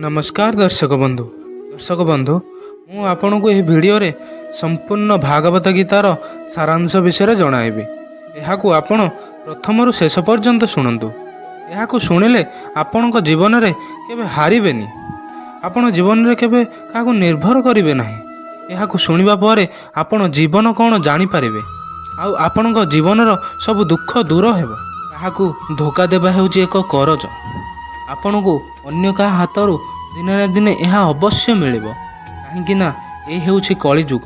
ନମସ୍କାର ଦର୍ଶକ ବନ୍ଧୁ। ଦର୍ଶକ ବନ୍ଧୁ, ମୁଁ ଆପଣଙ୍କୁ ଏହି ଭିଡ଼ିଓରେ ସମ୍ପୂର୍ଣ୍ଣ ଭାଗବତ ଗୀତାର ସାରାଂଶ ବିଷୟରେ ଜଣାଇବି। ଏହାକୁ ଆପଣ ପ୍ରଥମରୁ ଶେଷ ପର୍ଯ୍ୟନ୍ତ ଶୁଣନ୍ତୁ। ଏହାକୁ ଶୁଣିଲେ ଆପଣଙ୍କ ଜୀବନରେ କେବେ ହାରିବେନି। ଆପଣ ଜୀବନରେ କେବେ କାହାକୁ ନିର୍ଭର କରିବେ ନାହିଁ। ଏହାକୁ ଶୁଣିବା ପରେ ଆପଣ ଜୀବନ କ'ଣ ଜାଣିପାରିବେ ଆଉ ଆପଣଙ୍କ ଜୀବନର ସବୁ ଦୁଃଖ ଦୂର ହେବ। କାହାକୁ ଧୋକା ଦେବା ହେଉଛି ଏକ କରଜ। ଆପଣଙ୍କୁ ଅନ୍ୟ କାହା ହାତରୁ ଦିନେ ନା ଦିନେ ଏହା ଅବଶ୍ୟ ମିଳିବ, କାହିଁକି ନା ଏ ହେଉଛି କଳିଯୁଗ।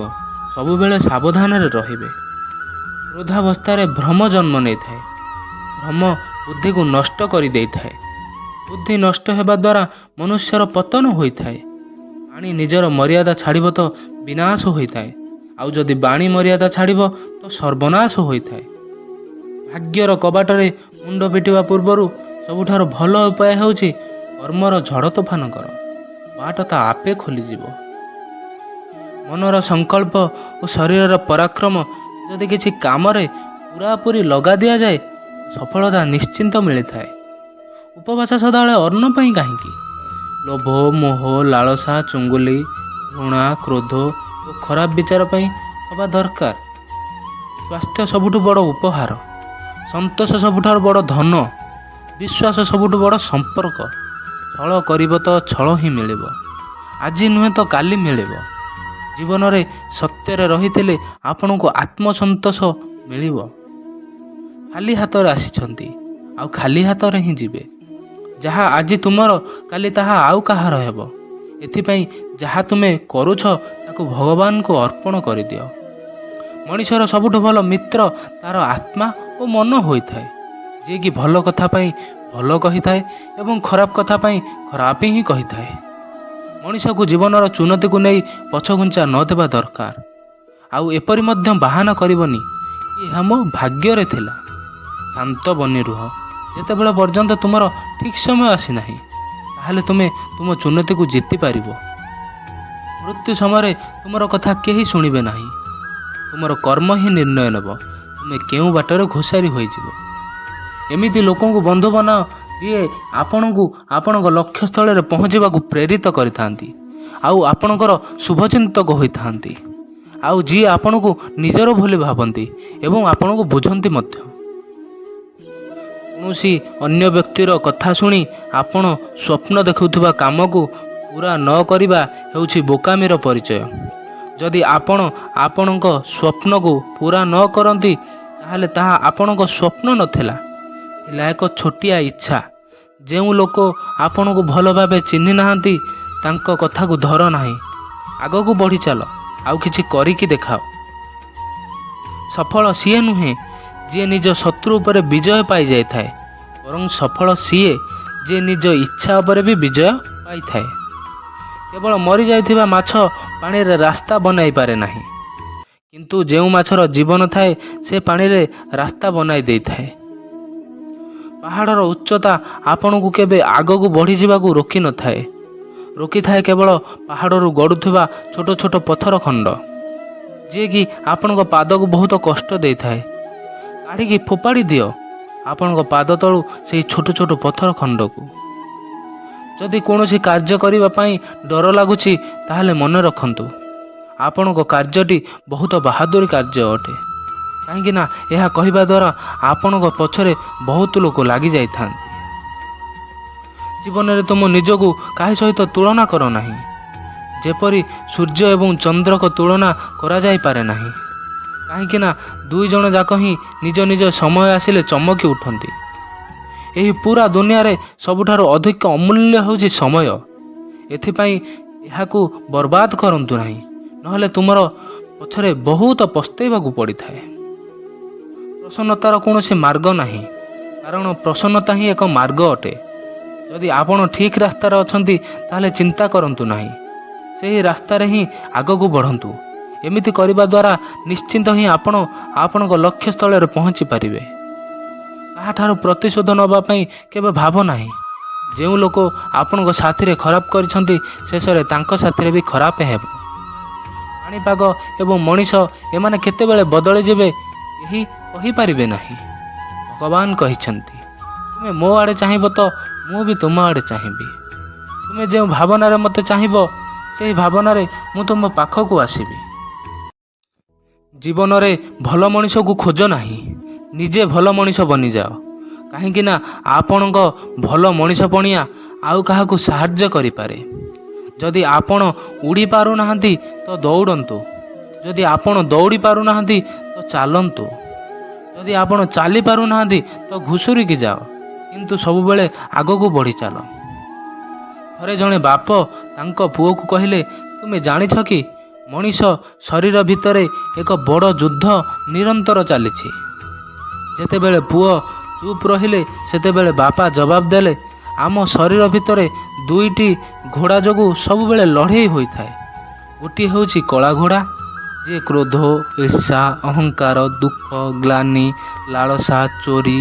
ସବୁବେଳେ ସାବଧାନରେ ରହିବେ। କ୍ରୋଧାବସ୍ଥାରେ ଭ୍ରମ ଜନ୍ମ ନେଇଥାଏ। ଭ୍ରମ ବୁଦ୍ଧିକୁ ନଷ୍ଟ କରିଦେଇଥାଏ। ବୁଦ୍ଧି ନଷ୍ଟ ହେବା ଦ୍ୱାରା ମନୁଷ୍ୟର ପତନ ହୋଇଥାଏ। ପାଣି ନିଜର ମର୍ଯ୍ୟାଦା ଛାଡ଼ିବ ତ ବିନାଶ ହୋଇଥାଏ, ଆଉ ଯଦି ବାଣୀ ମର୍ଯ୍ୟାଦା ଛାଡ଼ିବ ତ ସର୍ବନାଶ ହୋଇଥାଏ। ଭାଗ୍ୟର କବାଟରେ ମୁଣ୍ଡ ପିଟିବା ପୂର୍ବରୁ ସବୁଠାରୁ ଭଲ ଉପାୟ ହେଉଛି କର୍ମର ଝଡ଼ ତୋଫାନ କର, ବାଟ ତା ଆପେ ଖୋଲିଯିବ। ମନର ସଂକଳ୍ପ ଓ ଶରୀରର ପରାକ୍ରମ ଯଦି କିଛି କାମରେ ପୂରାପୂରି ଲଗା ଦିଆଯାଏ, ସଫଳତା ନିଶ୍ଚିନ୍ତ ମିଳିଥାଏ। ଉପବାସ ସଦାବେଳେ ଅନ୍ନ ପାଇଁ କାହିଁକି? ଲୋଭ, ମୋହ, ଲାଳସା, ଚୁଗୁଲି, ଘୃଣା, କ୍ରୋଧ ଓ ଖରାପ ବିଚାର ପାଇଁ ହେବା ଦରକାର। ସ୍ୱାସ୍ଥ୍ୟ ସବୁଠୁ ବଡ଼ ଉପହାର, ସନ୍ତୋଷ ସବୁଠାରୁ ବଡ଼ ଧନ, ବିଶ୍ୱାସ ସବୁଠୁ ବଡ଼ ସମ୍ପର୍କ। ଛଳ କରିବ ତ ଛଳ ହିଁ ମିଳିବ, ଆଜି ନୁହେଁ ତ କାଲି ମିଳିବ। ଜୀବନରେ ସତ୍ୟରେ ରହିଥିଲେ ଆପଣଙ୍କୁ ଆତ୍ମସନ୍ତୋଷ ମିଳିବ। ଖାଲି ହାତରେ ଆସିଛନ୍ତି ଆଉ ଖାଲି ହାତରେ ହିଁ ଯିବେ। ଯାହା ଆଜି ତୁମର, କାଲି ତାହା ଆଉ କାହାର ହେବ। ଏଥିପାଇଁ ଯାହା ତୁମେ କରୁଛ, ତାକୁ ଭଗବାନଙ୍କୁ ଅର୍ପଣ କରିଦିଅ। ମଣିଷର ସବୁଠୁ ଭଲ ମିତ୍ର ତାର ଆତ୍ମା ଓ ମନ ହୋଇଥାଏ, ଯିଏକି ଭଲ କଥା ପାଇଁ ଭଲ କହିଥାଏ ଏବଂ ଖରାପ କଥା ପାଇଁ ଖରାପ ହିଁ କହିଥାଏ। ମଣିଷକୁ ଜୀବନର ଚୁନତିକୁ ନେଇ ପଛଘୁଞ୍ଚା ନ ଦେବା ଦରକାର। ଆଉ ଏପରି ମଧ୍ୟ ବାହାନା କରିବନି କି ଏହା ମୋ ଭାଗ୍ୟରେ ଥିଲା। ଶାନ୍ତ ବନି ରୁହ ଯେତେବେଳେ ପର୍ଯ୍ୟନ୍ତ ତୁମର ଠିକ୍ ସମୟ ଆସିନାହିଁ, ତାହେଲେ ତୁମେ ତୁମ ଚୁନତିକୁ ଜିତିପାରିବ। ମୃତ୍ୟୁ ସମୟରେ ତୁମର କଥା କେହି ଶୁଣିବେ ନାହିଁ। ତୁମର କର୍ମ ହିଁ ନିର୍ଣ୍ଣୟ ନେବ ତୁମେ କେଉଁ ବାଟରେ ଘୋଷାରି ହୋଇଯିବ। ଏମିତି ଲୋକଙ୍କୁ ବନ୍ଧୁ ବନାଅ, ଯିଏ ଆପଣଙ୍କୁ ଆପଣଙ୍କ ଲକ୍ଷ୍ୟସ୍ଥଳରେ ପହଞ୍ଚିବାକୁ ପ୍ରେରିତ କରିଥାନ୍ତି ଆଉ ଆପଣଙ୍କର ଶୁଭଚିନ୍ତକ ହୋଇଥାନ୍ତି, ଆଉ ଯିଏ ଆପଣଙ୍କୁ ନିଜର ବୋଲି ଭାବନ୍ତି ଏବଂ ଆପଣଙ୍କୁ ବୁଝନ୍ତି ମଧ୍ୟ। କୌଣସି ଅନ୍ୟ ବ୍ୟକ୍ତିର କଥା ଶୁଣି ଆପଣ ସ୍ୱପ୍ନ ଦେଖୁଥିବା କାମକୁ ପୂରା ନ କରିବା ହେଉଛି ବୋକାମିର ପରିଚୟ। ଯଦି ଆପଣ ଆପଣଙ୍କ ସ୍ୱପ୍ନକୁ ପୂରା ନ କରନ୍ତି, ତାହେଲେ ତାହା ଆପଣଙ୍କ ସ୍ୱପ୍ନ ନଥିଲା, ଥିଲା ଏକ ଛୋଟିଆ ଇଚ୍ଛା। ଯେଉଁ ଲୋକ ଆପଣଙ୍କୁ ଭଲ ଭାବେ ଚିହ୍ନି ନାହାନ୍ତି, ତାଙ୍କ କଥାକୁ ଧର ନାହିଁ। ଆଗକୁ ବଢ଼ି ଚାଲ ଆଉ କିଛି କରିକି ଦେଖାଅ। ସଫଳ ସିଏ ନୁହେଁ ଯିଏ ନିଜ ଶତ୍ରୁ ଉପରେ ବିଜୟ ପାଇଯାଇଥାଏ, ବରଂ ସଫଳ ସିଏ ଯିଏ ନିଜ ଇଚ୍ଛା ଉପରେ ବି ବିଜୟ ପାଇଥାଏ। କେବଳ ମରିଯାଇଥିବା ମାଛ ପାଣିରେ ରାସ୍ତା ବନାଇ ପାରେ ନାହିଁ, କିନ୍ତୁ ଯେଉଁ ମାଛର ଜୀବନ ଥାଏ, ସେ ପାଣିରେ ରାସ୍ତା ବନାଇ ଦେଇଥାଏ। ପାହାଡ଼ର ଉଚ୍ଚତା ଆପଣଙ୍କୁ କେବେ ଆଗକୁ ବଢ଼ିଯିବାକୁ ରୋକିନଥାଏ। ରୋକିଥାଏ କେବଳ ପାହାଡ଼ରୁ ଗଡ଼ୁଥିବା ଛୋଟ ଛୋଟ ପଥର ଖଣ୍ଡ, ଯିଏକି ଆପଣଙ୍କ ପାଦକୁ ବହୁତ କଷ୍ଟ ଦେଇଥାଏ। କାଢ଼ିକି ଫୋପାଡ଼ି ଦିଅ ଆପଣଙ୍କ ପାଦ ତଳୁ ସେହି ଛୋଟ ଛୋଟ ପଥର ଖଣ୍ଡକୁ। ଯଦି କୌଣସି କାର୍ଯ୍ୟ କରିବା ପାଇଁ ଡର ଲାଗୁଛି, ତାହେଲେ ମନେ ରଖନ୍ତୁ, ଆପଣଙ୍କ କାର୍ଯ୍ୟଟି ବହୁତ ବାହାଦୁର କାର୍ଯ୍ୟ ଅଟେ, କାହିଁକି ନା ଏହା କହିବା ଦ୍ୱାରା ଆପଣଙ୍କ ପଛରେ ବହୁତ ଲୋକ ଲାଗିଯାଇଥାନ୍ତି। ଜୀବନରେ ତୁମ ନିଜକୁ କାହା ସହିତ ତୁଳନା କର ନାହିଁ, ଯେପରି ସୂର୍ଯ୍ୟ ଏବଂ ଚନ୍ଦ୍ରଙ୍କ ତୁଳନା କରାଯାଇପାରେ ନାହିଁ, କାହିଁକି ନା ଦୁଇ ଜଣ ଯାକ ହିଁ ନିଜ ନିଜ ସମୟ ଆସିଲେ ଚମକି ଉଠନ୍ତି। ଏହି ପୁରା ଦୁନିଆରେ ସବୁଠାରୁ ଅଧିକ ଅମୂଲ୍ୟ ହେଉଛି ସମୟ। ଏଥିପାଇଁ ଏହାକୁ ବର୍ବାଦ କରନ୍ତୁ ନାହିଁ, ନହେଲେ ତୁମର ପଛରେ ବହୁତ ପସ୍ତେଇବାକୁ ପଡ଼ିଥାଏ। ପ୍ରସନ୍ନତାର କୌଣସି ମାର୍ଗ ନାହିଁ, କାରଣ ପ୍ରସନ୍ନତା ହିଁ ଏକ ମାର୍ଗ ଅଟେ। ଯଦି ଆପଣ ଠିକ୍ ରାସ୍ତାରେ ଅଛନ୍ତି, ତାହେଲେ ଚିନ୍ତା କରନ୍ତୁ ନାହିଁ, ସେହି ରାସ୍ତାରେ ହିଁ ଆଗକୁ ବଢ଼ନ୍ତୁ। ଏମିତି କରିବା ଦ୍ୱାରା ନିଶ୍ଚିନ୍ତ ହିଁ ଆପଣ ଆପଣଙ୍କ ଲକ୍ଷ୍ୟସ୍ଥଳରେ ପହଞ୍ଚି ପାରିବେ। କାହାଠାରୁ ପ୍ରତିଶୋଧ ନେବା ପାଇଁ କେବେ ଭାବ ନାହିଁ। ଯେଉଁ ଲୋକ ଆପଣଙ୍କ ସାଥିରେ ଖରାପ କରିଛନ୍ତି, ଶେଷରେ ତାଙ୍କ ସାଥିରେ ବି ଖରାପ ହେବ। ପାଣିପାଗ ଏବଂ ମଣିଷ, ଏମାନେ କେତେବେଳେ ବଦଳିଯିବେ, କେହି କହିପାରିବେ ନାହିଁ। ଭଗବାନ କହିଛନ୍ତି, ତୁମେ ମୋ ଆଡ଼େ ଚାହିଁବ ତ ମୁଁ ବି ତୁମ ଆଡ଼େ ଚାହିଁବି। ତୁମେ ଯେଉଁ ଭାବନାରେ ମୋତେ ଚାହିଁବ, ସେହି ଭାବନାରେ ମୁଁ ତୁମ ପାଖକୁ ଆସିବି। ଜୀବନରେ ଭଲ ମଣିଷକୁ ଖୋଜ ନାହିଁ, ନିଜେ ଭଲ ମଣିଷ ବନିଯାଅ। କାହିଁକି ନା ଆପଣଙ୍କ ଭଲ ମଣିଷ ପଣିଆ ଆଉ କାହାକୁ ସାହାଯ୍ୟ କରିପାରେ। ଯଦି ଆପଣ ଉଡ଼ି ପାରୁନାହାନ୍ତି ତ ଦୌଡ଼ନ୍ତୁ। ଯଦି ଆପଣ ଦୌଡ଼ି ପାରୁନାହାନ୍ତି ତ ଚାଲନ୍ତୁ। ଯଦି ଆପଣ ଚାଲି ପାରୁନାହାନ୍ତି ତ ଘୁଷୁରିକି ଯାଅ, କିନ୍ତୁ ସବୁବେଳେ ଆଗକୁ ବଢ଼ି ଚାଲ। ଥରେ ଜଣେ ବାପ ତାଙ୍କ ପୁଅକୁ କହିଲେ, ତୁମେ ଜାଣିଛ କି, ମଣିଷ ଶରୀର ଭିତରେ ଏକ ବଡ଼ ଯୁଦ୍ଧ ନିରନ୍ତର ଚାଲିଛି? ଯେତେବେଳେ ପୁଅ ଚୁପ୍ ରହିଲେ, ସେତେବେଳେ ବାପା ଜବାବ ଦେଲେ, ଆମ ଶରୀର ଭିତରେ ଦୁଇଟି ଘୋଡ଼ା ଯୋଗୁଁ ସବୁବେଳେ ଲଢ଼େଇ ହୋଇଥାଏ। ଗୋଟିଏ ହେଉଛି କଳା ଘୋଡ଼ା, ଯିଏ କ୍ରୋଧ, ଈର୍ଷା, ଅହଙ୍କାର, ଦୁଃଖ, ଗ୍ଲାନି, ଲାଳସା, ଚୋରି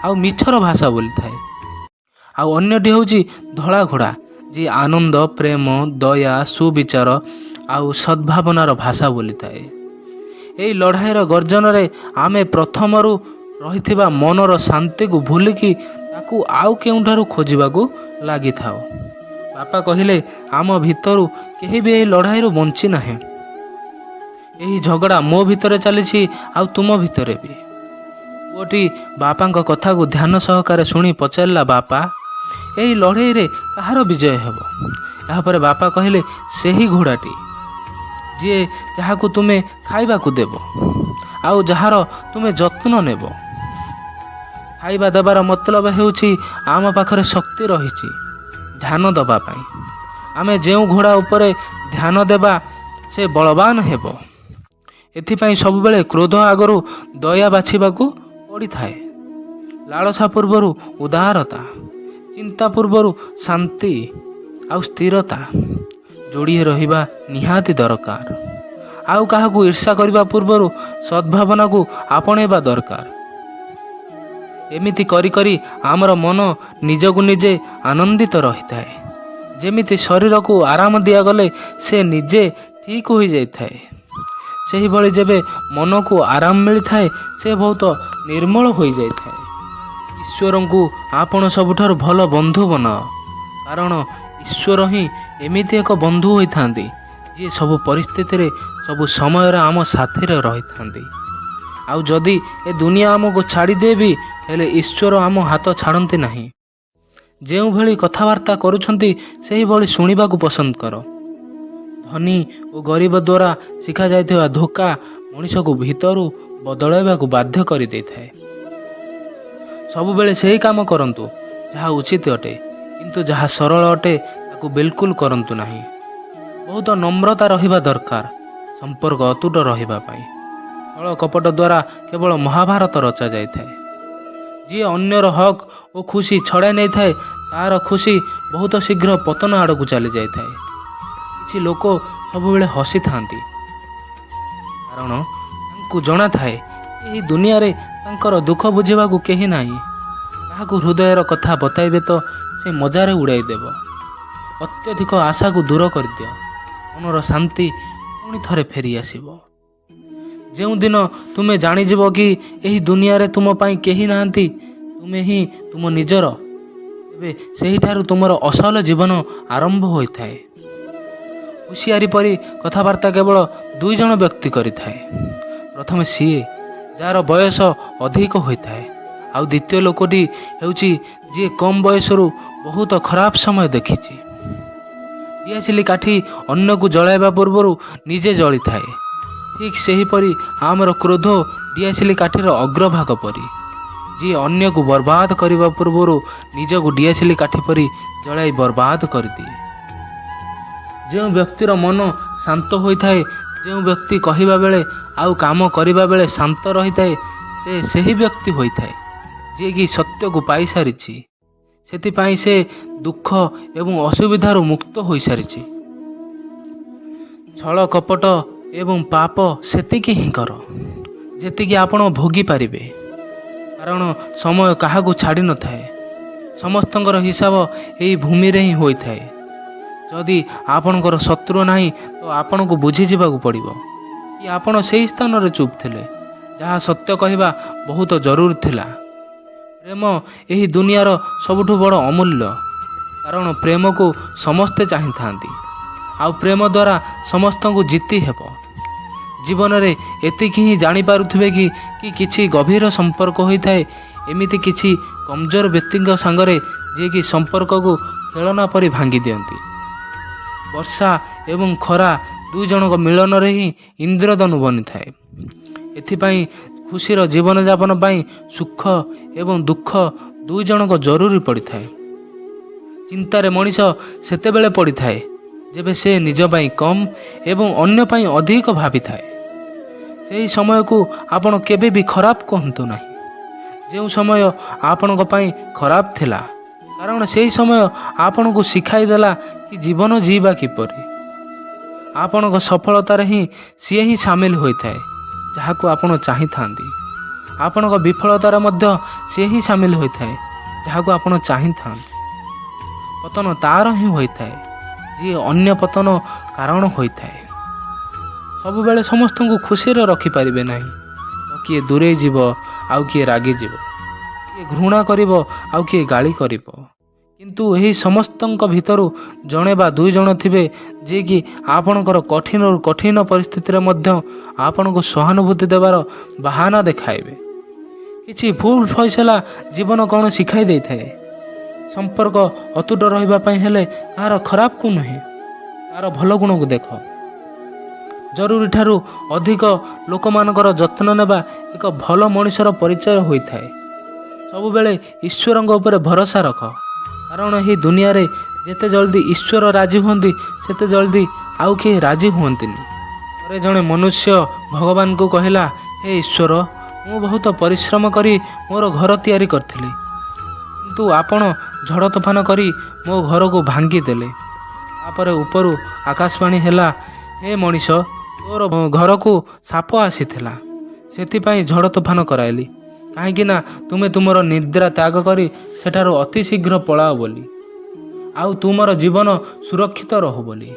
ଆଉ ମିଛର ଭାଷା ବୋଲିଥାଏ। ଆଉ ଅନ୍ୟଟି ହେଉଛି ଧଳା ଘୋଡ଼ା, ଯିଏ ଆନନ୍ଦ, ପ୍ରେମ, ଦୟା, ସୁବିଚାର ଆଉ ସଦ୍ଭାବନାର ଭାଷା ବୋଲିଥାଏ। ଏହି ଲଢ଼ାଇର ଗର୍ଜନରେ ଆମେ ପ୍ରଥମରୁ ରହିଥିବା ମନର ଶାନ୍ତିକୁ ଭୁଲିକି ତାକୁ ଆଉ କେଉଁଠାରୁ ଖୋଜିବାକୁ ଲାଗିଥାଉ। ବାପା କହିଲେ, ଆମ ଭିତରୁ କେହି ବି ଏହି ଲଢ଼ାଇରୁ ବଞ୍ଚି ନାହିଁ। ଏହି ଝଗଡ଼ା ମୋ ଭିତରେ ଚାଲିଛି ଆଉ ତୁମ ଭିତରେ ବି। ପୁଅଟି ବାପାଙ୍କ କଥାକୁ ଧ୍ୟାନ ସହକାରେ ଶୁଣି ପଚାରିଲା, ବାପା, ଏହି ଲଢ଼େଇରେ କାହାର ବିଜୟ ହେବ? ଏହାପରେ ବାପା କହିଲେ, ସେହି ଘୋଡ଼ାଟି ଯିଏ ଯାହାକୁ ତୁମେ ଖାଇବାକୁ ଦେବ ଆଉ ଯାହାର ତୁମେ ଯତ୍ନ ନେବ। ଖାଇବା ଦେବାର ମତଲବ ହେଉଛି, ଆମ ପାଖରେ ଶକ୍ତି ରହିଛି ଧ୍ୟାନ ଦେବା ପାଇଁ। ଆମେ ଯେଉଁ ଘୋଡ଼ା ଉପରେ ଧ୍ୟାନ ଦେବା, ସେ ବଳବାନ ହେବ। ଏଥିପାଇଁ ସବୁବେଳେ କ୍ରୋଧ ଆଗରୁ ଦୟା ବାଛିବାକୁ ପଡ଼ିଥାଏ, ଲାଳସା ପୂର୍ବରୁ ଉଦାରତା, ଚିନ୍ତା ପୂର୍ବରୁ ଶାନ୍ତି ଆଉ ସ୍ଥିରତା ଯୋଡ଼ିଏ ରହିବା ନିହାତି ଦରକାର। ଆଉ କାହାକୁ ଈର୍ଷା କରିବା ପୂର୍ବରୁ ସଦ୍ଭାବନାକୁ ଆପଣେଇବା ଦରକାର। ଏମିତି କରି କରି ଆମର ମନ ନିଜକୁ ନିଜେ ଆନନ୍ଦିତ ରହିଥାଏ। ଯେମିତି ଶରୀରକୁ ଆରାମ ଦିଆଗଲେ ସେ ନିଜେ ଠିକ୍ ହୋଇଯାଇଥାଏ, ସେହିଭଳି ଯେବେ ମନକୁ ଆରାମ ମିଳିଥାଏ, ସେ ବହୁତ ନିର୍ମଳ ହୋଇଯାଇଥାଏ। ଈଶ୍ୱରଙ୍କୁ ଆପଣ ସବୁଠାରୁ ଭଲ ବନ୍ଧୁ ବନାଅ, କାରଣ ଈଶ୍ୱର ହିଁ ଏମିତି ଏକ ବନ୍ଧୁ ହୋଇଥାନ୍ତି, ଯିଏ ସବୁ ପରିସ୍ଥିତିରେ, ସବୁ ସମୟରେ ଆମ ସାଥିରେ ରହିଥାନ୍ତି। ଆଉ ଯଦି ଏ ଦୁନିଆ ଆମକୁ ଛାଡ଼ିଦିଏ ବି, ହେଲେ ଈଶ୍ୱର ଆମ ହାତ ଛାଡ଼ନ୍ତି ନାହିଁ। ଯେଉଁଭଳି କଥାବାର୍ତ୍ତା କରୁଛନ୍ତି, ସେହିଭଳି ଶୁଣିବାକୁ ପସନ୍ଦ କର। ଧନୀ ଓ ଗରିବ ଦ୍ୱାରା ଶିଖାଯାଇଥିବା ଧୋକା ମଣିଷକୁ ଭିତରୁ ବଦଳାଇବାକୁ ବାଧ୍ୟ କରିଦେଇଥାଏ। ସବୁବେଳେ ସେହି କାମ କରନ୍ତୁ ଯାହା ଉଚିତ ଅଟେ, କିନ୍ତୁ ଯାହା ସରଳ ଅଟେ ତାକୁ ବିଲକୁଲ କରନ୍ତୁ ନାହିଁ। ବହୁତ ନମ୍ରତା ରହିବା ଦରକାର ସମ୍ପର୍କ ଅତୁଟ ରହିବା ପାଇଁ। ଛଳ କପଟ ଦ୍ୱାରା କେବଳ ମହାଭାରତ ରଚାଯାଇଥାଏ। ଯିଏ ଅନ୍ୟର ହକ୍ ଓ ଖୁସି ଛଡ଼ାଇ ନେଇଥାଏ, ତାର ଖୁସି ବହୁତ ଶୀଘ୍ର ପତନ ଆଡ଼କୁ ଚାଲି ଯାଇଥାଏ। କିଛି ଲୋକ ସବୁବେଳେ ହସିଥାନ୍ତି, କାରଣ ତାଙ୍କୁ ଜଣାଥାଏ, ଏହି ଦୁନିଆରେ ତାଙ୍କର ଦୁଃଖ ବୁଝିବାକୁ କେହି ନାହିଁ। କାହାକୁ ହୃଦୟର କଥା ବତାଇବେ ତ ସେ ମଜାରେ ଉଡ଼ାଇ ଦେବ। ଅତ୍ୟଧିକ ଆଶାକୁ ଦୂର କରିଦିଅ, ମନର ଶାନ୍ତି ପୁଣି ଥରେ ଫେରି ଆସିବ। ଯେଉଁଦିନ ତୁମେ ଜାଣିଯିବ କି ଏହି ଦୁନିଆରେ ତୁମ ପାଇଁ କେହି ନାହାନ୍ତି, ତୁମେ ହିଁ ତୁମ ନିଜର, ତେବେ ସେହିଠାରୁ ତୁମର ଅସଲ ଜୀବନ ଆରମ୍ଭ ହୋଇଥାଏ। ହୁସିଆରି ପରି କଥାବାର୍ତ୍ତା କେବଳ ଦୁଇ ଜଣ ବ୍ୟକ୍ତି କରିଥାଏ। ପ୍ରଥମେ ସିଏ ଯାହାର ବୟସ ଅଧିକ ହୋଇଥାଏ, ଆଉ ଦ୍ୱିତୀୟ ଲୋକଟି ହେଉଛି ଯିଏ କମ୍ ବୟସରୁ ବହୁତ ଖରାପ ସମୟ ଦେଖିଛି। ଦିଆସିଲି କାଠି ଅନ୍ୟକୁ ଜଳାଇବା ପୂର୍ବରୁ ନିଜେ ଜଳିଥାଏ। ଠିକ୍ ସେହିପରି ଆମର କ୍ରୋଧ ଡିଆସିଲି କାଠିର ଅଗ୍ରଭାଗ ପରି, ଯିଏ ଅନ୍ୟକୁ ବର୍ବାଦ କରିବା ପୂର୍ବରୁ ନିଜକୁ ଡିଆସିଲି କାଠି ପରି ଜଳାଇ ବର୍ବାଦ କରିଦିଏ। ଯେଉଁ ବ୍ୟକ୍ତିର ମନ ଶାନ୍ତ ହୋଇଥାଏ, ଯେଉଁ ବ୍ୟକ୍ତି କହିବା ବେଳେ ଆଉ କାମ କରିବା ବେଳେ ଶାନ୍ତ ରହିଥାଏ, ସେ ସେହି ବ୍ୟକ୍ତି ହୋଇଥାଏ ଯିଏକି ସତ୍ୟକୁ ପାଇସାରିଛି। ସେଥିପାଇଁ ସେ ଦୁଃଖ ଏବଂ ଅସୁବିଧାରୁ ମୁକ୍ତ ହୋଇସାରିଛି। ଛଳ, କପଟ ଏବଂ ପାପ ସେତିକି ହିଁ କର, ଯେତିକି ଆପଣ ଭୋଗି ପାରିବେ, କାରଣ ସମୟ କାହାକୁ ଛାଡ଼ି ନଥାଏ। ସମସ୍ତଙ୍କର ହିସାବ ଏହି ଭୂମିରେ ହିଁ ହୋଇଥାଏ। ଯଦି ଆପଣଙ୍କର ଶତ୍ରୁ ନାହିଁ ତ ଆପଣଙ୍କୁ ବୁଝିଯିବାକୁ ପଡ଼ିବ କି ଆପଣ ସେହି ସ୍ଥାନରେ ଚୁପ୍ ଥିଲେ, ଯାହା ସତ୍ୟ କହିବା ବହୁତ ଜରୁରୀ ଥିଲା। ପ୍ରେମ ଏହି ଦୁନିଆର ସବୁଠୁ ବଡ଼ ଅମୂଲ୍ୟ। କାରଣ ପ୍ରେମକୁ ସମସ୍ତେ ଚାହିଁଥାନ୍ତି, ଆଉ ପ୍ରେମ ଦ୍ୱାରା ସମସ୍ତଙ୍କୁ ଜିତି ହେବ। ଜୀବନରେ ଏତିକି ହିଁ ଜାଣିପାରୁଥିବେ କି କିଛି ଗଭୀର ସମ୍ପର୍କ ହୋଇଥାଏ ଏମିତି କିଛି କମଜୋର ବ୍ୟକ୍ତିଙ୍କ ସାଙ୍ଗରେ, ଯିଏକି ସମ୍ପର୍କକୁ ଖେଳନା ପରି ଭାଙ୍ଗି ଦିଅନ୍ତି। ବର୍ଷା ଏବଂ ଖରା ଦୁଇ ଜଣଙ୍କ ମିଳନରେ ହିଁ ଇନ୍ଦ୍ରଧନୁ ବନିଥାଏ। ଏଥିପାଇଁ ଖୁସିର ଜୀବନଯାପନ ପାଇଁ ସୁଖ ଏବଂ ଦୁଃଖ ଦୁଇ ଜଣଙ୍କ ଜରୁରୀ ପଡ଼ିଥାଏ। ଚିନ୍ତାରେ ମଣିଷ ସେତେବେଳେ ପଡ଼ିଥାଏ, ଯେବେ ସେ ନିଜ ପାଇଁ କମ୍ ଏବଂ ଅନ୍ୟ ପାଇଁ ଅଧିକ ଭାବିଥାଏ। ସେହି ସମୟକୁ ଆପଣ କେବେ ବି ଖରାପ କୁହନ୍ତୁ ନାହିଁ, ଯେଉଁ ସମୟ ଆପଣଙ୍କ ପାଇଁ ଖରାପ ଥିଲା, କାରଣ ସେହି ସମୟ ଆପଣଙ୍କୁ ଶିଖାଇ ଦେଲା କି ଜୀବନ ଜୀଇବା କିପରି। ଆପଣଙ୍କ ସଫଳତାରେ ହିଁ ସିଏ ହିଁ ସାମିଲ ହୋଇଥାଏ, ଯାହାକୁ ଆପଣ ଚାହିଁଥାନ୍ତି। ଆପଣଙ୍କ ବିଫଳତାରେ ମଧ୍ୟ ସିଏ ହିଁ ସାମିଲ ହୋଇଥାଏ, ଯାହାକୁ ଆପଣ ଚାହିଁଥାନ୍ତି। ପତନ ତାର ହିଁ ହୋଇଥାଏ, ଯିଏ ଅନ୍ୟ ପତନ କାରଣ ହୋଇଥାଏ। ସବୁବେଳେ ସମସ୍ତଙ୍କୁ ଖୁସିରେ ରଖିପାରିବେ ନାହିଁ ତ। କିଏ ଦୂରେଇ ଯିବ, ଆଉ କିଏ ରାଗିଯିବ, କିଏ ଘୃଣା କରିବ, ଆଉ କିଏ ଗାଳି କରିବ। କିନ୍ତୁ ଏହି ସମସ୍ତଙ୍କ ଭିତରୁ ଜଣେ ବା ଦୁଇ ଜଣ ଥିବେ, ଯିଏକି ଆପଣଙ୍କର କଠିନରୁ କଠିନ ପରିସ୍ଥିତିରେ ମଧ୍ୟ ଆପଣଙ୍କୁ ସହାନୁଭୂତି ଦେବାର ବାହାନା ଦେଖାଇବେ। କିଛି ଭୁଲ ଫଇସଲା ଜୀବନ କ'ଣ ଶିଖାଇ ଦେଇଥାଏ। ସମ୍ପର୍କ ଅତୁଟ ରହିବା ପାଇଁ ହେଲେ କାହାର ଖରାପକୁ ନୁହେଁ, ତାର ଭଲ ଗୁଣକୁ ଦେଖ। ଜରୁରୀ ଠାରୁ ଅଧିକ ଲୋକମାନଙ୍କର ଯତ୍ନ ନେବା ଏକ ଭଲ ମଣିଷର ପରିଚୟ ହୋଇଥାଏ। ସବୁବେଳେ ଈଶ୍ୱରଙ୍କ ଉପରେ ଭରସା ରଖ, କାରଣ ଏହି ଦୁନିଆରେ ଯେତେ ଜଲ୍ଦି ଈଶ୍ୱର ରାଜି ହୁଅନ୍ତି, ସେତେ ଜଲ୍ଦି ଆଉ କେହି ରାଜି ହୁଅନ୍ତିନି। ଥରେ ଜଣେ ମନୁଷ୍ୟ ଭଗବାନଙ୍କୁ କହିଲା, "ହେ ଈଶ୍ୱର, ମୁଁ ବହୁତ ପରିଶ୍ରମ କରି ମୋର ଘର ତିଆରି କରିଥିଲି, କିନ୍ତୁ ଆପଣ ଝଡ଼ ତୋଫାନ କରି ମୋ ଘରକୁ ଭାଙ୍ଗିଦେଲେ।" ତାପରେ ଉପରୁ ଆକାଶବାଣୀ ହେଲା, "ହେ ମଣିଷ, ତୋର ଘରକୁ ସାପ ଆସିଥିଲା, ସେଥିପାଇଁ ଝଡ଼ ତୋଫାନ କରାଇଲି, କାହିଁକି ନା ତୁମେ ତୁମର ନିଦ୍ରା ତ୍ୟାଗ କରି ସେଠାରୁ ଅତି ଶୀଘ୍ର ପଳାଅ ବୋଲି, ଆଉ ତୁମର ଜୀବନ ସୁରକ୍ଷିତ ରହୁ ବୋଲି।"